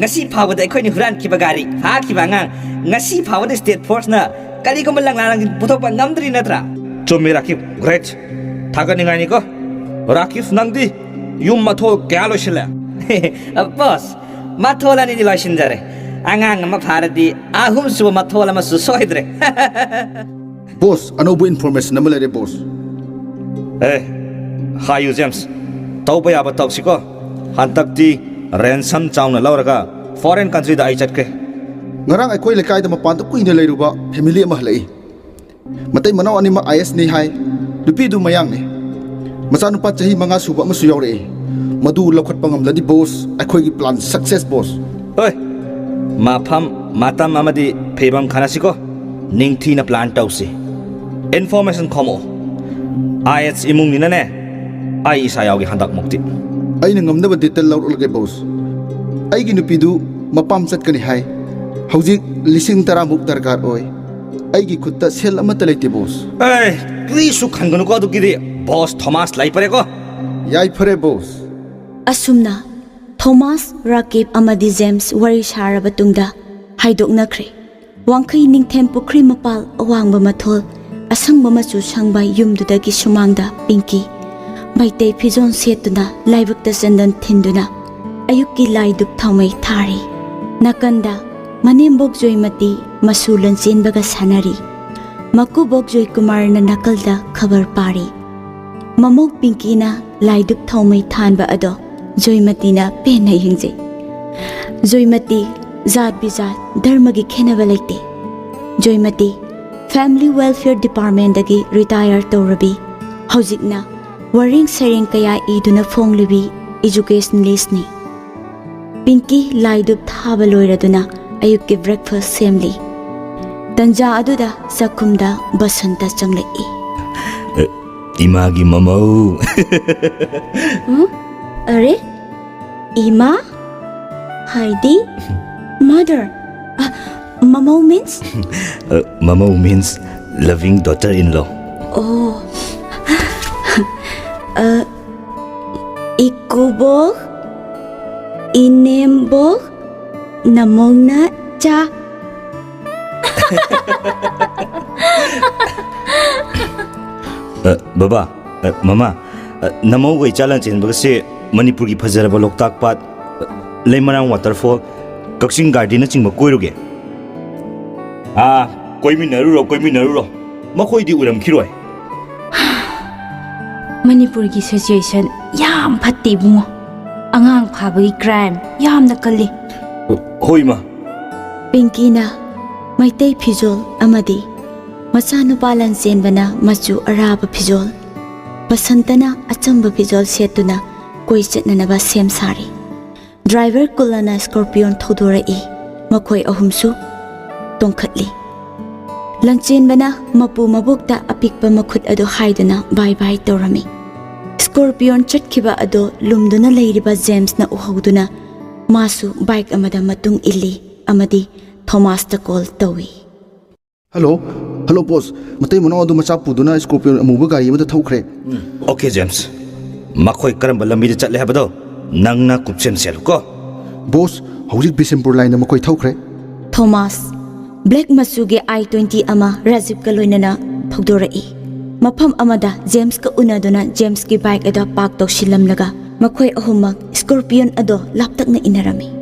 ꯉꯁꯤ ꯐꯥꯎꯕꯗ ꯑꯩꯈꯣꯏꯅ ꯍꯨꯔꯥꯟꯈꯤꯕ ꯒꯥꯔꯤ, ꯐꯥꯈꯤꯕ ꯑꯉꯥꯡ, ꯉꯁꯤ ꯐꯥꯎꯕꯗ ꯁ꯭ꯇꯦꯠ ꯐꯣꯔꯁꯅ ꯀꯔꯤꯒꯨꯝꯕ ꯂꯪꯂꯥ ꯂꯪꯁꯤꯟ ꯄꯨꯊꯣꯛꯄ ꯉꯝꯗ꯭ꯔꯤ ꯅꯠꯇ꯭ꯔꯥ? ꯆꯨꯝꯃꯤ ꯔꯥꯀꯤꯕ, ꯒ꯭ꯔꯦꯠ꯫ ꯊꯥꯒꯠꯅꯤꯡꯉꯥꯏꯅꯤꯀꯣ꯫ ꯔꯥꯀꯤꯕ, ꯅꯪꯗꯤ ꯌꯨꯝ ꯃꯊꯣꯜ ꯀꯌꯥ ꯂꯣꯏꯁꯤꯜꯂꯦ? ꯕꯣꯁ, ꯃꯊꯣꯜ ꯑꯅꯤꯗꯤ ꯂꯣꯏꯁꯤꯟꯖꯔꯦ꯫ ꯑꯉꯥꯡ ꯑꯃ ꯐꯥꯔꯗꯤ ꯑꯍꯨꯝꯁꯨꯕ ꯃꯊꯣꯜ ꯑꯃꯁꯨ ꯁꯣꯏꯗ꯭ꯔꯦ꯫ ꯕꯣꯁ, ꯑꯅꯧꯕ ꯏꯟꯐꯣꯔꯃꯦꯁꯟ ꯑꯃ ꯂꯩꯔꯦ ꯕꯣꯁ꯫ ꯑꯦ, ꯍꯥꯏꯌꯨ ꯖꯦꯝꯁ, ꯇꯧꯕ ꯌꯥꯕ ꯇꯧꯁꯤꯀꯣ꯫ ꯍꯟꯗꯛꯇꯤ ꯔꯦꯟꯁꯝ ꯆꯥꯎꯅ ꯂꯧꯔꯒ ꯐꯣꯔꯦꯟ ꯀꯟꯇ꯭ꯔꯤꯗ ꯑꯩ ꯆꯠꯀꯦ꯫ ꯉꯔꯥꯡ ꯑꯩꯈꯣꯏ ꯂꯩꯀꯥꯏꯗ ꯃꯄꯥꯟꯗ ꯀꯨꯏꯅ ꯂꯩꯔꯨꯕ ꯐꯦꯃꯤꯂꯤ ꯑꯃ ꯍꯜꯂꯛꯏ꯫ ꯃꯇꯩ ꯃꯅꯥꯎ ꯑꯅꯤꯃꯛ ꯑꯥꯏ ꯑꯦꯁꯅꯤ ꯍꯥꯏ꯫ ꯅꯨꯄꯤꯗꯨ ꯃꯌꯥꯡꯅꯤ꯫ ꯃꯆꯥꯅꯨꯄꯥ ꯆꯍꯤ ꯃꯉꯥ ꯁꯨꯕ ꯑꯃꯁꯨ ꯌꯥꯎꯔꯛꯏ꯫ ꯃꯗꯨ ꯂꯧꯈꯠꯄ ꯉꯝꯂꯗꯤ ꯕꯣꯁ, ꯑꯩꯈꯣꯏꯒꯤ ꯄ꯭ꯂꯥꯟ ꯁꯛꯁꯦꯁ ꯕꯣꯁ꯫ ꯑꯣꯏ, ꯃꯐꯝ ꯃꯇꯝ ꯑꯃꯗꯤ ꯐꯤꯕꯝ ꯈꯟꯅꯁꯤꯀꯣ꯫ ꯅꯤꯡꯊꯤꯅ ꯄ꯭ꯂꯥꯟ ꯇꯧꯁꯤ꯫ ꯏꯟꯐꯣꯔꯃꯦꯁꯟ ꯈꯣꯝꯃꯛꯑꯣ꯫ ꯑꯥꯏ ꯑꯦꯁ ꯏꯃꯨꯡꯅꯤꯅꯅꯦ, ꯑꯩ ꯏꯁꯥ ꯌꯥꯎꯒꯦ ꯍꯟꯗꯛꯃꯨꯛꯇꯤ꯫ ꯑꯩꯅ ꯉꯝꯅꯕ ꯗꯤꯇꯦꯜ ꯂꯧꯔꯛꯂꯒꯦ ꯕꯣꯁ꯫ ꯑꯩꯒꯤ ꯅꯨꯄꯤꯗꯨ ꯃꯄꯥꯝ ꯆꯠꯀꯅꯤ ꯍꯥꯏ꯫ ꯍꯧꯖꯤꯛ ꯂꯤꯁꯤꯡ ꯇꯔꯥꯃꯨꯛ ꯗꯔꯀꯥꯔ ꯑꯣꯏ꯫ ꯑꯩꯒꯤ ꯈꯨꯠꯇ ꯁꯦꯜ ꯑꯃꯠꯇ ꯂꯩꯇꯦ ꯕꯣꯁ꯫ ꯑꯦ, ꯀꯔꯤꯁꯨ ꯈꯟꯒꯅꯨꯀꯣ ꯑꯗꯨꯒꯤꯗꯤ꯫ ꯕꯣꯁ ꯊꯣꯃꯥꯁ ꯂꯩꯄꯔꯦꯀꯣ꯫ ꯌꯥꯏꯐꯔꯦ ꯕꯣꯁ꯫ ꯑꯁꯨꯝꯅ ꯊꯣꯃꯥꯁ, ꯔꯥꯀꯤꯕ ꯑꯃꯗꯤ ꯖꯦꯝꯁ ꯋꯥꯔꯤ ꯁꯥꯔꯕ ꯇꯨꯡꯗ ꯍꯥꯏꯗꯣꯛꯅꯈ꯭ꯔꯦ꯫ ꯋꯥꯡꯈꯩ ꯅꯤꯡꯊꯦꯝ ꯄꯨꯈ꯭ꯔꯤ ꯃꯄꯥꯜ ꯑꯋꯥꯡꯕ ꯃꯊꯣꯜ ꯑꯁꯪꯕ ꯃꯆꯨ ꯁꯪꯕ ꯌꯨꯝꯗꯨꯗꯒꯤ ꯁꯨꯃꯥꯡꯗ ꯄꯤꯡꯀꯤ ꯃꯩꯇꯩ ꯐꯤꯖꯣꯜ ꯁꯦꯠꯇꯨꯅ ꯂꯥꯏꯕꯛꯇ ꯆꯟꯗꯟ ꯊꯤꯟꯗꯨꯅ ꯑꯌꯨꯛꯀꯤ ꯂꯥꯏ ꯙꯨꯞ ꯊꯥꯎꯃꯩ ꯊꯥꯔꯤ꯫ ꯅꯥꯀꯟꯗ ꯃꯅꯦꯝꯕꯣꯛ ꯖꯣꯏꯃꯇꯤ ꯃꯁꯨ ꯂꯟꯆꯦꯟꯕꯒ ꯁꯥꯟꯅꯔꯤ꯫ ꯃꯀꯨꯕꯣꯛ ꯖꯣꯏꯀꯨꯃꯥꯔꯅ ꯅꯥꯀꯜꯗ ꯈꯕꯔ ꯄꯥꯔꯤ꯫ ꯃꯃꯧ ꯄꯤꯡꯀꯤꯅ ꯂꯥꯏꯗꯨꯛ ꯊꯥꯎꯃꯩ ꯊꯥꯟꯕ ꯑꯗꯣ ꯖꯣꯏꯃꯇꯤꯅ ꯄꯦꯟꯅ ꯌꯦꯡꯖꯩ꯫ ꯖꯣꯏꯃꯇꯤ, ꯖꯥꯠ ꯕꯤꯖꯥꯠ ꯙꯔꯃꯒꯤ ꯈꯦꯟꯅꯕ ꯂꯩꯇꯦ꯫ ꯖꯣꯏꯃꯇꯤ, ꯐꯦꯃꯤꯂꯤ ꯋꯦꯜꯐꯤꯌꯔ ꯗꯤꯄꯥꯔꯠꯃꯦꯟꯗꯒꯤ ꯔꯤꯇꯥꯌꯔ ꯇꯧꯔꯕꯤ, ꯍꯧꯖꯤꯛꯅ ꯋꯥꯔꯦꯡ ꯁꯩꯔꯦꯡ ꯀꯌꯥ ꯏꯗꯨꯅ ꯐꯣꯡꯂꯤꯕꯤ ꯏꯖꯨꯀꯦꯁꯅꯦꯂꯤꯁꯅꯤ꯫ ꯄꯤꯡꯀꯤ ꯂꯥꯏꯗꯨꯞ ꯊꯥꯕ ꯂꯣꯏꯔꯗꯨꯅ ꯑꯌꯨꯛꯀꯤ ꯕ꯭ꯔꯦꯛꯐꯥꯁ ꯁꯦꯝꯂꯤ꯫ ꯇꯟꯖꯥ ꯑꯗꯨꯗ ꯆꯥꯛꯈꯨꯝꯗ ꯕꯁꯟꯇ ꯆꯪꯂꯛꯏ꯫ ꯑ, ꯏꯃꯥꯒꯤ ꯃꯃꯧ꯫ ꯎꯝ? ꯑꯔꯦ? ꯏꯃꯥ? ꯍꯥꯏꯗꯤ? Mother? ꯑ, ꯃꯃꯧ means? ꯑ, ꯃꯃꯧ means loving daughter in law꯫ ꯑꯣ꯫ ꯑ, ꯏꯀꯨꯕꯣꯛ, ꯏꯅꯦꯝꯕꯣꯛ, ꯅꯃꯧꯅ ꯆꯥ꯫ ꯑ, ꯕꯕꯥ, ꯑ, ꯃꯃꯥ, ꯑ, ꯅꯃꯧꯒ ꯏꯆꯥ ꯂꯥꯟꯆꯦꯟꯕꯒꯁꯦ ꯃꯅꯤꯄꯨꯔꯒꯤ ꯐꯖꯔꯕ ꯂꯣꯛꯇꯥꯛ ꯄꯥꯠ, ꯑ, ꯂꯩꯃꯔꯥꯝ ꯋꯥꯇꯔꯐꯣꯜ, ꯀꯛꯆꯤꯡ ꯒꯥꯔꯗꯦꯟꯅꯆꯤꯡꯕ ꯀꯣꯏꯔꯨꯒꯦ꯫ ꯑꯥ, ꯀꯣꯏꯃꯤꯟꯅꯔꯨꯔꯣ, ꯀꯣꯏꯃꯤꯟꯅꯔꯨꯔꯣ꯫ ꯃꯈꯣꯏꯗꯤ ꯎꯔꯝꯈꯤꯔꯣꯏ꯫ ꯃꯅꯤꯄꯨꯔꯒꯤ ꯁꯤꯆꯨꯋꯦꯁꯟ ꯌꯥꯝ ꯐꯠꯇꯦ ꯏꯕꯨꯡꯉꯣ꯫ ꯑꯉꯥꯡ ꯐꯥꯕꯒꯤ ꯀ꯭ꯔꯥꯏꯝ ꯌꯥꯝꯅ ꯀꯜꯂꯤ꯫ ꯍꯣꯏ, ꯏꯃꯥ꯫ ꯄꯤꯡꯀꯤꯅ ꯃꯩꯇꯩ ꯐꯤꯖꯣꯜ ꯑꯃꯗꯤ ꯃꯆꯥꯅꯨꯄꯥ ꯂꯟꯆꯦꯟꯕꯅ ꯃꯆꯨ ꯑꯔꯥꯕ ꯐꯤꯖꯣꯜ, ꯕꯁꯟꯇꯅ ꯑꯆꯝꯕ ꯐꯤꯖꯣꯜ ꯁꯦꯠꯇꯨꯅ ꯀꯣꯏ ꯆꯠꯅꯅꯕ ꯁꯦꯝ ꯁꯥꯔꯤ꯫ ꯗ꯭ꯔꯥꯏꯚꯔ ꯀꯨꯂꯅ ꯁ꯭ꯀꯣꯔꯄꯤꯌꯣꯟ ꯊꯧꯗꯣꯔꯛꯏ꯫ ꯃꯈꯣꯏ ꯑꯍꯨꯝꯁꯨ ꯇꯣꯡꯈꯠꯂꯤ꯫ ꯂꯟꯆꯦꯟꯕꯅ ꯃꯄꯨ ꯃꯕꯣꯛꯇ ꯑꯄꯤꯛꯄ ꯃꯈꯨꯠ ꯑꯗꯨ ꯍꯥꯏꯗꯨꯅ ꯕꯥꯏ ꯕꯥꯏ ꯇꯧꯔꯝꯃꯤ꯫ ꯁ꯭ꯀꯣꯔꯄꯤꯌꯣꯟ ꯆꯠꯈꯤꯕ ꯑꯗꯨ ꯂꯨꯝꯗꯨꯅ ꯂꯩꯔꯤꯕ ꯖꯦꯝꯁꯅ ꯎꯍꯧꯗꯨꯅ ꯃꯥꯁꯨ ꯕꯥꯏꯛ ꯑꯃꯗ ꯃꯇꯨꯡ ꯏꯜꯂꯤ ꯑꯃꯗꯤ ꯊꯣꯃꯥꯁꯇ ꯀꯣꯜ ꯇꯧꯏ꯫ ꯍꯜꯂꯣ꯫ ꯍꯜꯂꯣ ꯕꯣꯁ, ꯃꯇꯩ ꯃꯅꯥꯎ ꯑꯗꯨ ꯃꯆꯥ ꯄꯨꯗꯨꯅ ꯁ꯭ꯀꯣꯔꯄꯤꯌꯣꯟ ꯑꯃꯨꯕ ꯒꯥꯔꯤ ꯑꯃꯗ ꯊꯧꯈ꯭ꯔꯦ꯫ ꯑꯣꯀꯦ ꯖꯦꯝꯁ, ꯃꯈꯣꯏ ꯀꯔꯝꯕ ꯂꯝꯕꯤꯗ ꯆꯠꯂꯦ ꯍꯥꯏꯕꯗꯣ ꯅꯪꯅ ꯀꯨꯞꯁꯦꯟ ꯁꯦꯜꯂꯨꯀꯣ꯫ ꯕꯣꯁ, ꯍꯧꯖꯤꯛ ꯕꯤꯁꯦꯝꯄꯨꯔ ꯂꯥꯏꯟꯗ ꯃꯈꯣꯏ ꯊꯧꯈ꯭ꯔꯦ꯫ ꯊꯣꯃꯥꯁ, ꯕ꯭ꯂꯦꯛ ꯃꯆꯨꯒꯤ ꯑꯥꯏ ꯇ꯭ꯋꯦꯟꯇꯤ ꯑꯃ ꯔꯥꯖꯤꯕꯀ ꯂꯣꯏꯅꯅ ꯊꯧꯗꯣꯔꯛꯏ꯫ ꯃꯐꯝ ꯑꯃꯗ ꯖꯦꯝꯁꯀ ꯎꯅꯗꯨꯅ ꯖꯦꯝꯁꯀꯤ ꯕꯥꯏꯛ ꯑꯗꯣ ꯄꯥꯔꯛ ꯇꯧꯁꯤꯜꯂꯝꯂꯒ ꯃꯈꯣꯏ ꯑꯍꯨꯝꯃꯛ ꯁ꯭ꯀꯣꯔꯄꯤꯌꯣꯟ ꯑꯗꯣ ꯂꯥꯞꯇꯛꯅ ꯏꯟꯅꯔꯝꯃꯤ꯫